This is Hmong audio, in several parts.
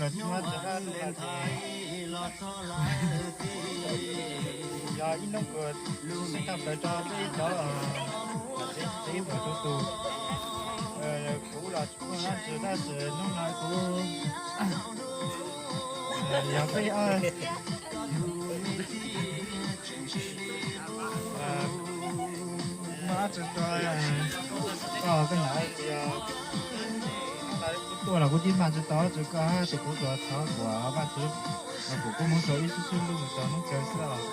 Yog ib hnub kws sib tshaj plaws rau peb cov tsev tsev txhua tus. Kuv los tsis muaj dab tsi tab sis hnub no kuv yog peb muaj dab tsi rau koj, koj hnav tias kuv tuaj los kuv twb npaj tsis tau dab tsi rau koj, tab sis kuv tsuas thov kom Vajtswv kom kuv mus rau ib sib sib hlub mus txog hnub kawg xwb os.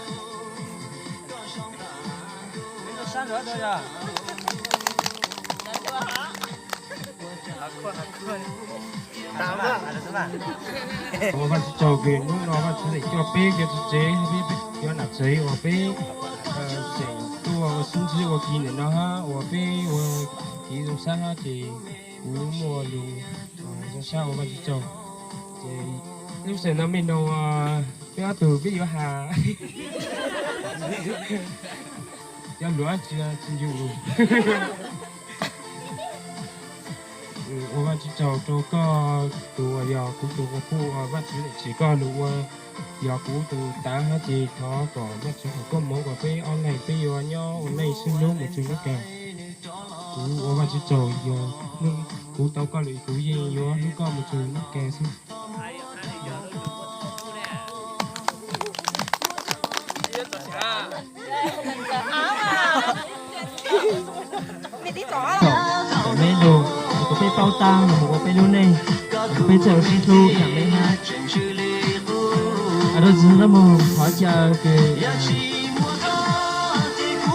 Ua Vajtswv tsaug kws hnub no Vajtswv tseem coj peb cov tsev tsev, peb cov nam tsev uas peb tseem tuaj ua sib ntsib ua ke ntawm no hab uas peb ua kev zoo sab hab ces kuv muaj lus zoo sab ua Vajtswv tsaug. Ces lub sij hawm no me no peb ob tug peb yuav has cov lus dab tsi tsis ncu lus. Ua Vajtswv tsaug rau koj tus uas yog kuv tus quas puj, Vajtswv tseem koj lug ua yog kuv tus tav hab ces thov kom Vajtswv foom koob moov kom peb ob leeg peb yuav nyob ua neej sib hlub mus txug hnub kawg. Kuv ua Vajtswv tsaug yog kuv tau koj lawm kuv yeej yuav hlub koj mus txug hnub kawg xwb. Meb lug, kuv peb paub taag lug mus ua peb lub neej, peb txawj ua sib hlub ib yam meb hab. Rau txug nab moog thov caw kws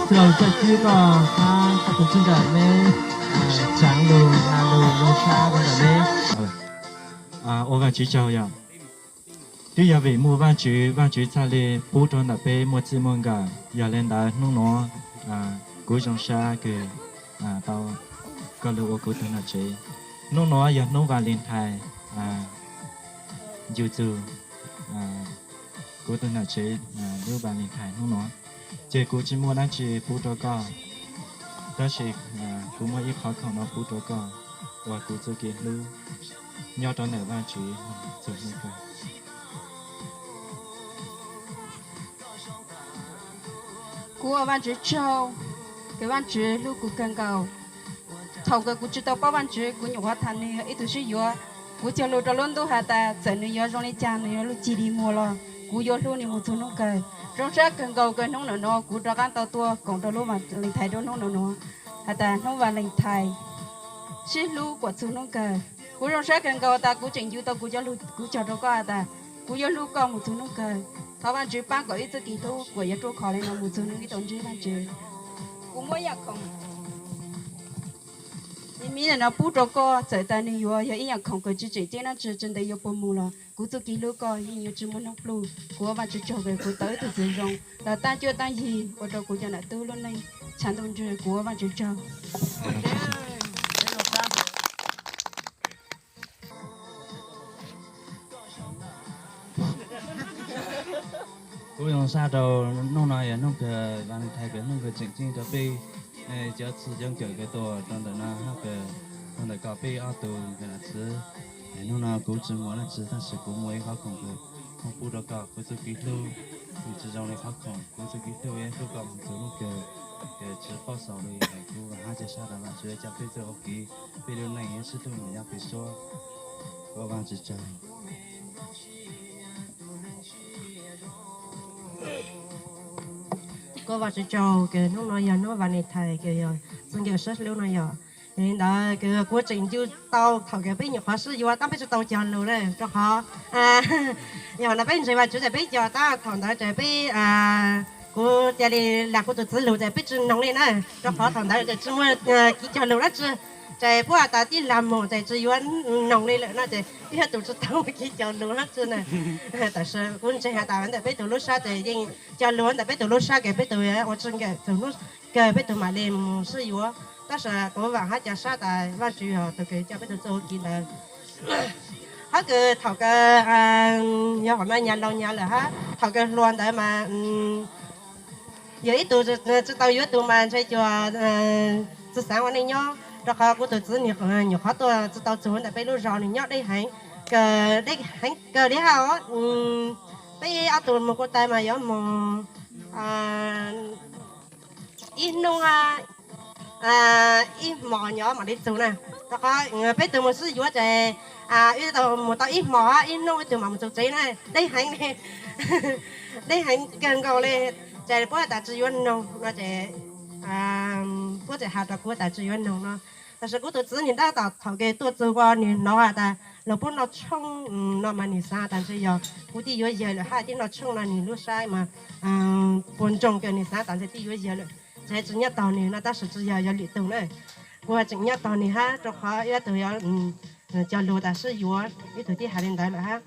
tij laug Txawj Cwb koj hab koj tug txij nkawm meb tsaav lug has lug zoo sab rau ntawm meb. Ua Vaajtswv tsaug yom. Twb yog vim muaj Vaajtswv, Vaajtswv txhaj le pub rau ntawm peb muaj txij muaj nkawm. Yog le ntawd hnub nuav kuv zoo sab kws tau koj lug ua kuv tug nam tsev. Hnub nuav yog hnub Valentine, ncu txug kuv tug nam tsev lub Valentine hnub nuav, ces kuv tsis muaj dab tsi pub rau koj, tab sis kuv muaj ib qhov khoom no pub rau koj ua kuv txuj kev hlub nyob rau ntawm Vaajtswv txug hnub kawg. Kuv ua Vaajtswv tsaug, kws Vaajtswv hlub kuv kawg nkaus. Thaum kws kuv tsis tau paub Vaajtswv, kuv nyuam qhuav tham nwg ib tug sib yuav. Kuv cog lug rau lub ntuj has tas txawm nwg yuav zoo le caag, nwg yuav lug cig dig muag los kuv yuav hlub nwg mus txug hnub kawg. Zoo sab kawg nkaus kws hnub nuav nuav kuv rov qaab tau tuaj koom rau lub Valentine rau hnub nuav nuav, has tas hnub Valentine sib hlub kuas txug hnub kawg. Kuv zoo sab kawg nkaus tas kuv tseem ncu tau kuv cov lug kuv cog rau koj has tas kuv yuav hlub koj mus txug hnub kawg. Thov Vaajtswv paab kom wb txuj kev hlub kuas yuav ruaj khov le nuav mus txug nwg wb tau ntsib Vaajtswv. Kuv muab yaam khoom miv miv nuav pub rau koj, txawm tas nwg yuav yog ib yaam khoom kws tsis tseem ceeb dlaab tsi, tsi ntev yuav puag mus los kuv txuj kev hlub koj yeej yuav tsi muaj nub pluj. Kuv ua Vaajtswv tsaug kws kuv tau wb tug txiv zoo los taab cuab taab yig ua rau kuv cov nam tub lub neej tshav ntuj ntswg. Kuv ua Vaajtswv tsaug. Kuv zoo sab rau hnub no yog hnub kawg Valentine kws hnub kawg tseem ceeb rau peb cov txwj cov nkawm kws tuaj rau ntawm no hab kws tuaj ntawm koj peb ob tug nkawm nam txiv. Hnub no kuv tsis muaj dlaab tsi tab sis kuv muaj ib qhov khoom kws moog pub rau koj, kuv txuj kev hlub nws tsis zoo le qhov khoom, kuv txuj kev hlub yuav hlub koj mus txug hnub kawg, kws tsis paub xaus li. Kuv vam hab ca sab tas Vaajtswv coj peb txuj ua kev, peb lub neej yuav sib hlub mus nyob pem suab. Kuv ua Vaajtswv tsaug. Kuv ua Vaajtswv tsaug kws hnub no yog hnub Valentine kws yog txuj nkawm sib hlub no yog. Yog li ntawd kws kuv tseem ncu tau thaum kws peb nyuam qhuav sib yuav tab peb tsis tau cog lus na, rau qhov yog no peb ntseeg Vaajtswv tas peb cog tab thaum ntawd ces peb, kuv cia li lam kuv tus txiv lug tas peb tsis noog li na, rau qhov thaum ntawd ces tsis muaj kev cog lus dlaab tsi. Ces puab has tas tij laug moog ces tsis yuav noog li lawm no ces ib yog tus tsis tau kev cog lus dlaab tsi na. Tab sis kuv ntseeg has tas ntawm peb tug lub sab ces yeej cog lus ntawm peb tug lub sab kws peb tug ua txuj nkawm txug hnub kawg peb tug mam li mus sib yuav. Tab sis kuv vam hab ca sab tas Vaajtswv yog tug kws coj peb tug txuj ua kev ntawd. Hab kws thaum kws yog hom no nyag laus nyag lawm hab thaum kws hluas ntawd mas yog ib tug tsis tau yuav tug mas ntshe cuag tsis xaav ua neej nyob, rau qhov kuv tus txiv nyuam qhuav tuaj tsis tau txug ntawm peb lub zog, nws nyob deb heev. Kawg, deb heev kawg li hab os. Peb ob tug mus kuv tais mas yuav mus ib hnub, ib hmos nyob mam li txug na. Rau qhov peb tug mus sib yuav ces wb tau mus tau ib hmos, ib hnub wb tug mam mus txug tsev na. Deb heev, deb heev kawg nkaus li. Ces puab tas tsi yuav noog no ces puab tseem has rau kuv tas tsi yuav noog no. Tab sis kuv tus txiv nwg nrab tom thaum kws tuaj txug ko nwg hnov has tas luag puab noj tshoob no mas nwg xaav tas ntshe yog kuv twb yuav yawg lawm hab, twb noj tshoob no nwg lub sab mas puag ntsoog kawg nwg xaav tas ntshe twb yuav yawg lawm. Ces tsi nyob tog nwg no tab sis tsi yog, yog lwm tug na. Kuv tseem nyob tog nwg hab rau qhov ib tug cog lug tas sib yuav, ib tug twb has li ntawd lawm hab.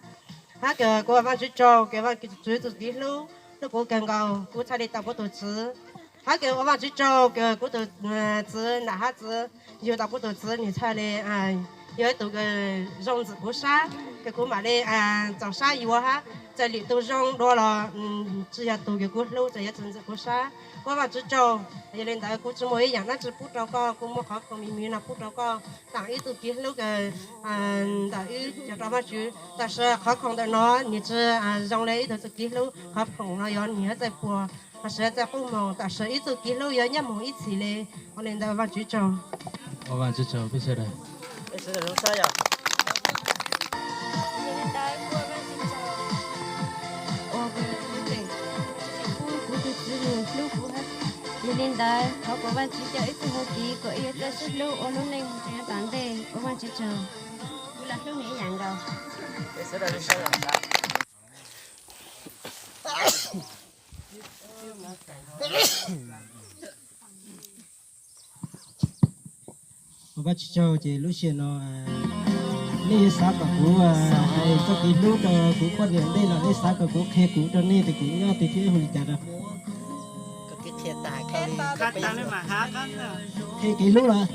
Hab kawg kuv ua Vaajtswv tsaug kawg Vaajtswv txuj kev hlub hlub kuv kawg nkaus kuv txhaj li tau kuv tug txiv. Hab kawg ua Vaajtswv tsaug kawg kuv tus txiv nam hab txiv yug tau kuv tus txiv nwg txhaj li yog ib tug zoo ntxim kuv sab, kawg kuv mam li txaus sab yuav hab. Txawm lwm tug zoo dua los tsi yog tug kawg kuv hlub, txawm yuav tsi ntxim kuv sab. Kuv ua Vaajtswv tsaug. Yog li ntawd kuv tsi muaj ib yaam dlaab tsi pub rau koj, kuv muaj qhov khoom me me no pub rau koj taam ib txuj kev hlub kawg ntawm wb cov rau Vaajtswv. Tab sis qhov khoom ntawm no nwg tsi zoo li ib tug txuj kev hlub, qhov khoom no yog nwg yuav txawj puag, tab sis txawj qub moog, tab sis ib txuj kev hlub yuav nyob moog ib txhis li. Ua li ntawd Vaajtswv tsaug. Ua Vaajtswv tsaug peb sawv daws. Yog li ntawd kuv ua Vaajtswv tsaug uas kuv tus txiv nwg hlub kuv hab. Yog li ntawd thov kom Vaajtswv coj wb txuj hwj chim kom wb yuav txawj sib hlub ua lub neej tseem yav tom ntej. Ua Vaajtswv tsaug. Kuv los hlub nwg ib yaam nkaus. Ua Vaajtswv tsaug ces lub sij hawm no nej yuav xav kom kuv hais txoj kev hlub rau kuv poj niam ntej los nej xav kom kuv qhia kuv rau nej tias kuv nyob twg thiab hu li cas rau? Qhia kev hlub los?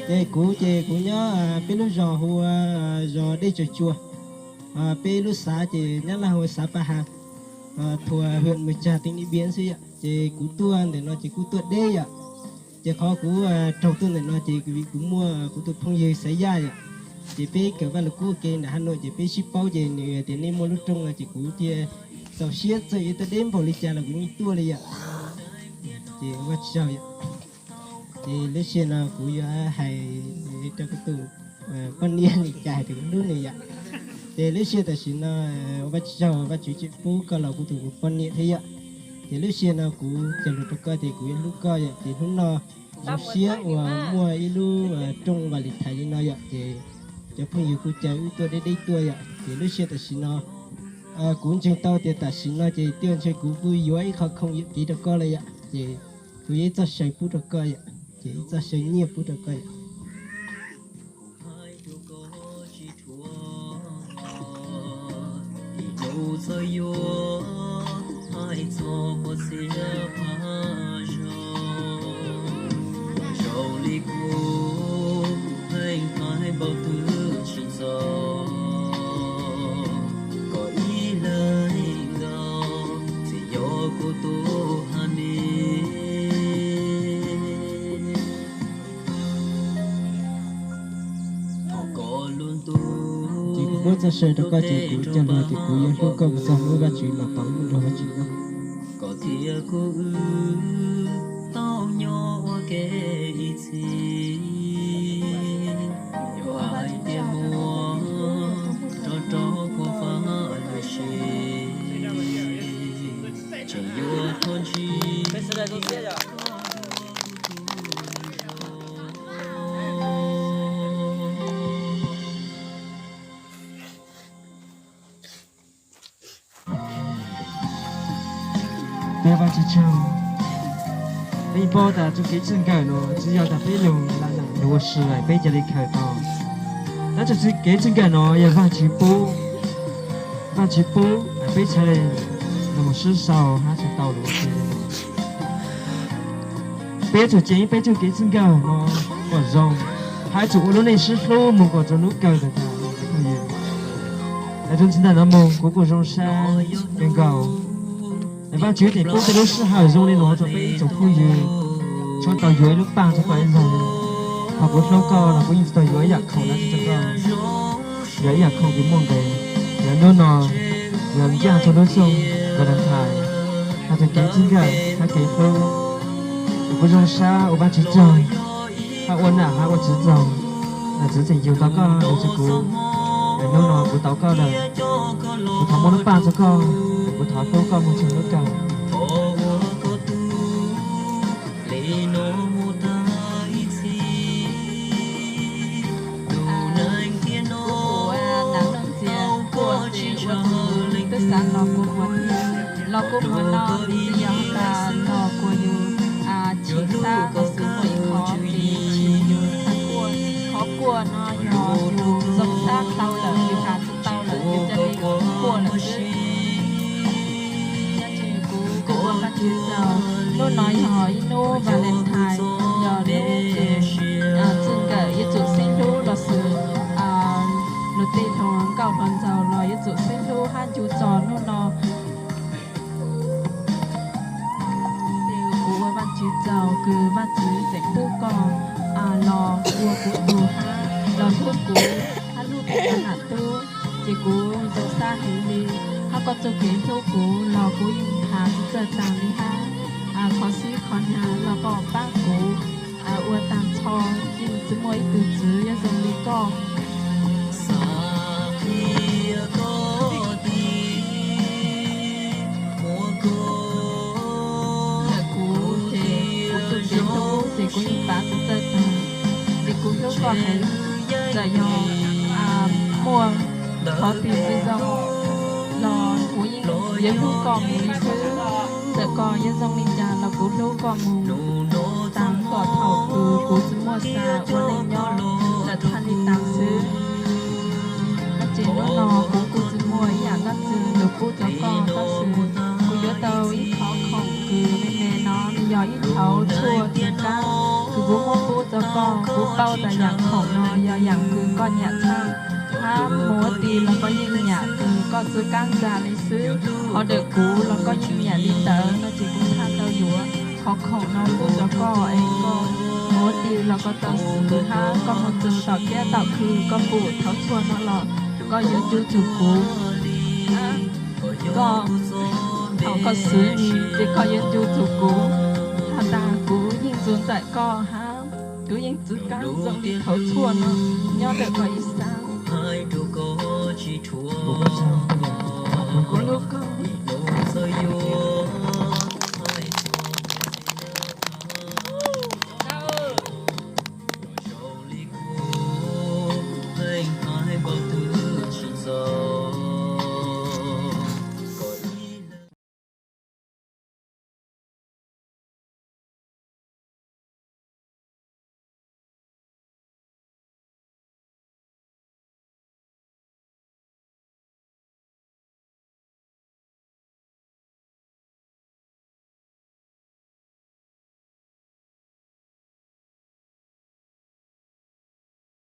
Ces kuv ces kuv nyob peb lub zos hu ua zos Dej Tsaws Tsua. Peb lub xav ces nyob laj hu ua xav Paj Has, thuam huyện Mường Chà tỉnh Điện Biên xwb yom. Ces kuv tuaj ntawm no ces kuj tuaj deb yom. Ces qhov kuv raug tuaj ntawm no ces vim kuv muaj kuv tus phooj ywg Xaiv Yaj yom. Ces peb kawm Vaj Lug Kub ua ke nram Hà Nội ces peb sib paub ces nws tias nej muaj lub rooj no ces kuv thiaj txaus siab txawm yuav tuaj deb npaum li cas los kuv yeej tuaj li yom. Ces ua Vaajtswv tsaug yom. Ces lub sij hawm no kuv yuav hais rau kuv tus poj niam li cas hais tias kuv hlub nws yom. Ces lub sij hawm tam sim no ua Vaajtswv tsaug Vaajtswv tseem pub koj los kuv tus poj niam thiab yom. Ces lub sij hawm no kuv cog lus rau koj tias kuv yuav hlub koj yom. Ces hnub no zoo siab uas muaj ib lub rooj vas lis thais li no yom. Ces cov phooj ywg kuj caw wb tuaj deb deb tuaj yom. Ces lub sij hawm tam sim no kuv ntseeg tau tias tam sim no ces twb ntshe kuv kuj yuav ib qho khoom yuam kev rau koj lawm yom. Ces kuv yuav ib txoj saw pub rau koj yom. Ces ib txoj saw nyiaj pub rau koj yom. Ib hnub txawj yuav hais txog puas txhia qhov zoo, zoo li kuv pheej hais npaum twg tsis txog, kom ib leeg nkaus txiv yog kuv tus hab ni. Ces kuv muab txoj saw rau koj ces kuv cog lus tias kuv yuav hlub koj mus txog hnub Vajtswv los tau ib nrog Vajtswv nyob. Kom thiaj kuv wb tau nyob ua ke ib txhis, yuav hais tias muaj rau rau kuv faj lwm sim, tseem yuav thov ntsib. Peb Vajtswv tsaug, peb paub tas txuj kev txij nkawm no tsis yog tas peb lug lam lam lug ua si lawm peb cia li khaws tau. Tab sis txuj kev txij nkawm no yog Vajtswv pub, Vajtswv pub peb txhad li lug sib sau hab txhad tau lug ua si. Peb yuav tsum ceev peb txuj kev txij nkawm no kom zoo, hab yuav tsum ua lub neej sib hlub moog kom rau lub kawg ntawm tas. Hais rau ntawm no moog kuv kuj zoo sab kawg nkaus. Vaajtswv tseem pub tej lub sij hawm zoo li no rau peb tsoom phooj ywg, tshuav tau yuav ib lub paaj rau koj ib leeg. Qhov kuv hlub koj los kuv yeej tsis tau yuav ib yam khoom dab tsi rau koj. Yog ib yam khoom kuv muaj nqis, yog hnub no, yog ncaj txog lub xyoo Valentine, hais tias kev txij nkawm hab kev hlub, kuv zoo sab ua Vajtswv tsaug, hab ua nam hab ua txiv tsaug, nam txiv tseem yug tau koj los rau kuv. Hnub no kuv tau koj lawm, kuv thov muab lub paj rau koj, kuv thov hlub koj mus txog lub kawg. Kuv ua nam noog ntxias kuaj ces ua tus twb xav los kua muag thiab. Los kua muag no tsis yog tas los kua yus chim xab los xwb, muaj ib qho ces chim yus txhaj kuaj. Qhov kuaj no yog yus zoo sab tau lawm, yus has tsis tau lawm, yus cia li kuaj lawm xwb. Kuv kuj ua Vajtswv tsaug, hnub no yog ib hnub Valentine, yog hnub kws txij nkawm yuav tsum sib hlub los xwb, luag tej hluas nkauj hluas nraug los yuav tsum sib hlub hab ncu tso hnub no. Ces kuv ua Vajtswv tsaug kws Vajtswv tseem pub koj los ua kuv tug hab los hlub kuv hab hlub kuv nam tub. Ces kuv zoo sab heev li, hab koj txuj kev hlub kuv los kuv yeej has tsis txawj taag li hab. Qhov sib qhov nyag los koj pab kuv ua taag nrho, yeej tsis muaj ib tug tswv yuav zoo li koj. Ntawm kuv ces kuv txuj kev hlub ces kuv yeej pav tsis txawj taag, vim kuv hlub koj heev. Txawm yog muaj qhov twg tsis zoo los kuv yeej yuav hlub koj mus li xwb. Txawm koj yuav zoo li cas los kuv hlub koj mus taag kom thaum kws kuv tsis muaj xav ua neej nyob lawm thaj li taag xwb. Koj ces hnub no kuv kuj tsis muaj ib yaam dab tsi lug pub rua koj, tab sis kuv yuav tau ib qhov khoom kws me me no, yog ib thaud tshuaj txhua kab kws kuv muab pub rua koj. Kuv paub tas yaam khoom no yog yaam kws koj nyam tshaj, hab mus ua ti los koj yeej nyam kws koj txuj kab ntxa li xwb. Hov ntawm kuv los koj yeej nyam li ntawd no ces kuv txhaj tau yuav qhov khoom no pub rua koj es koj mus ua ti los koj tau swv hab koj mus txug tom kiab tom khw koj pum thaud tshuaj no los koj yuav ncu txug kuv. Koj, thaum koj swv nis ces koj yuav ncu txug kuv, has tas kuv yeej txuj ntxawm koj hab kuv yeej txuj kab zoo li thaud tshuaj no nyob ntawm koj ib sab. Kuv hlub koj.